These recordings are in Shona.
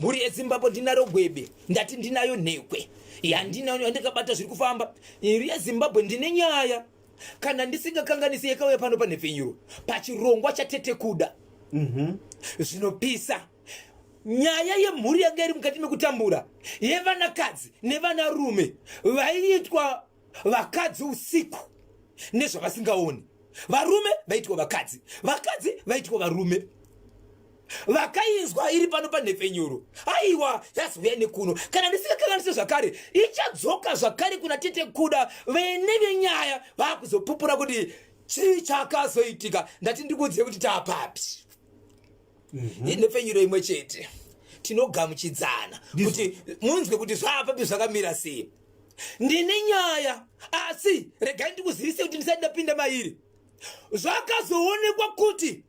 Mhuri yeZimbabwe, ndinaro gwebe, ndati ndinayo nhekwe yandinayo yandakabata zviri kufamba. Mhuri yeZimbabwe, ndine nyaya, kana ndisingakanganisi, yakauya pano panhepfenyuro pachirongwa chaTete Kuda. Zvinopisa, nyaya yemhuri yanga iri mukati mekutambura, yevanakadzi nevanarume vaiitwa vakadzi usiku nezvavasingaoni, varume vaitwa vakadzi, vakadzi vaitwa varume. Vakainzwa iri pano panhepfenyuro. Aiwa, yazouya nekuno, kana ndisingakanganise zvakare, ichadzoka zvakare kuna Tete Kuda. Vene venyaya vaakuzopupura kuti chii chakazoitika. Ndati ndikuudzire kuti taapapi. Nhepfenyuro imwe chete tinogamuchidzana kuti munzwe kuti zvaapapi, zvakamira sei. Ndine nyaya, asi regai ndikuzivise kuti ndisati ndapinda mairi, zvakazoonekwa kuti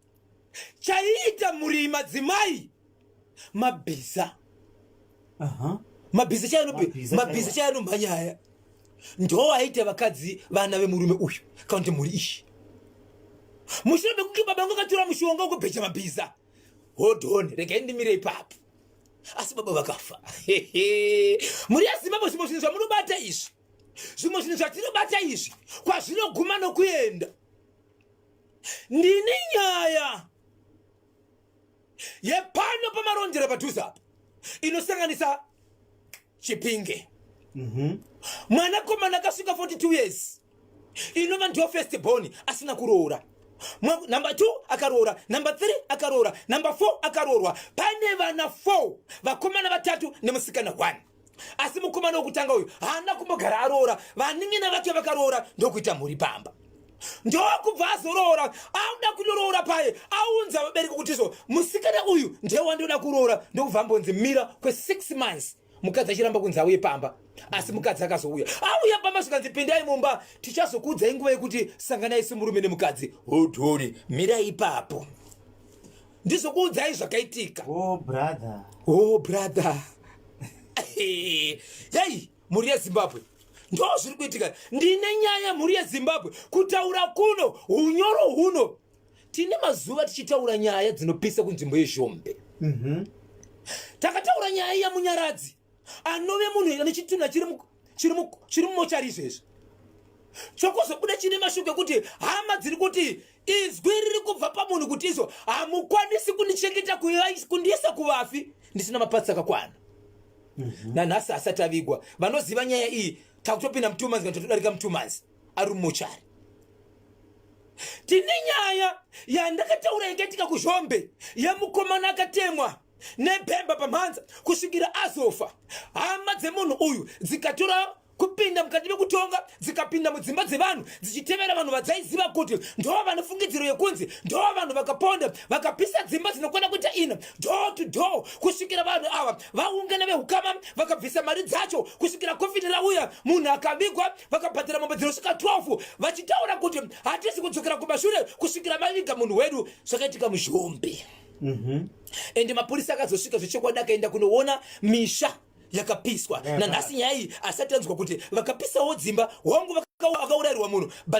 chaiita mhuri madzimai mabhiza. Mabhiza Mabhiza. Mabhiza chayanomhanyaya ndo aita vakadzi vana vemurume uyu kana kuti mhuri iyi, mushure mekunge baba vangu akatora mushonga wekubheja mabhiza. Hold on, regai ndimire ipapo. Asi baba vakafa. Mhuri yeZimbabwe, zvimwe zvinhu zvamunobata izvi, zvimwe zvinhu zvatinobata izvi, kwazvinoguma nokuenda. Ndine nyaya yepano paMarondera padhuze apa inosanganisa Chipinge. Mwanakomana akasvika 42 years, inova ndiyo first born asina kuroora. Number 2 akaroora, number 3 akaroora, number 4 akaroorwa. Pane vana 4, vakomana vatatu nemusikana 1. Asi mukomana wekutanga uyu haana kumbogara aroora. Vanin'ina vake vakaroora ndokuita mhuri pamba, ndokubva azoroora. Auda kunoroora paye, aunza vabereki kuti so musikana uyu ndewandoda kuroora, ndokubva ambonzi mira kwe6 months, mukadzi achiramba kunzi auye pamba. Asi mukadzi akazouya, auya pamba, zvikanzi pindai mumba, tichazokuudzai nguva yekuti sanganai semurume nemukadzi. Hold on, mirai ipapo, ndizokuudzai zvakaitika. Oh brother. Oh brother, hei, mhuri yeZimbabwe, ndo zviri kuitika. Ndine nyaya, mhuri yeZimbabwe. Kutaura kuno, unyoro huno, tine mazuva tichitaura nyaya dzinopisa kunzvimbo yeZhombe. Takataura nyaya yaMunyaradzi, anove munhu ane chitunha chiri mumochari izvezvi, chokuzobuda chine mashoko ekuti hama dziri kuti izwi riri kubva pamunhu kuti izvo hamukwanisi kundichengeta, kundiisa kuvafi ndisina mapatsi akakwana. Nanhasi asati avigwa. Vanoziva nyaya iyi, takutopinda mu2 months kana tatodarika mu2 months ari mumochari. Tine nyaya yandakataura yakaitika kuZhombe yemukomana akatemwa nebhemba pamhanza kusvikira azofa. Hama dzemunhu uyu dzikatora kupinda mukati mekutonga, dzikapinda mudzimba dzevanhu dzichitevera vanhu vadzaiziva kuti ndo vane fungidziro yekunzi ndo vanhu vakaponda. Vakapisa dzimba dzinokwana kuita ina, door to door, kusvikira vanhu ava vaungana veukama vakabvisa mari dzacho, kusvikira kofini rauya, munhu akavigwa. Vakabhadhara mombe dzinosvika 12, vachitaura kuti hatisi kudzokera kumashure kusvikira vaviga munhu wedu. Zvakaitika muZhombe. Ende mapurisa akazosvika zvechokwadi, akaenda kunoona misha yakapiswa. Nanhasi nyaya iyi asati anzwa kuti vakapisawo dzimba. Hongu, vakaurayirwa munhu, but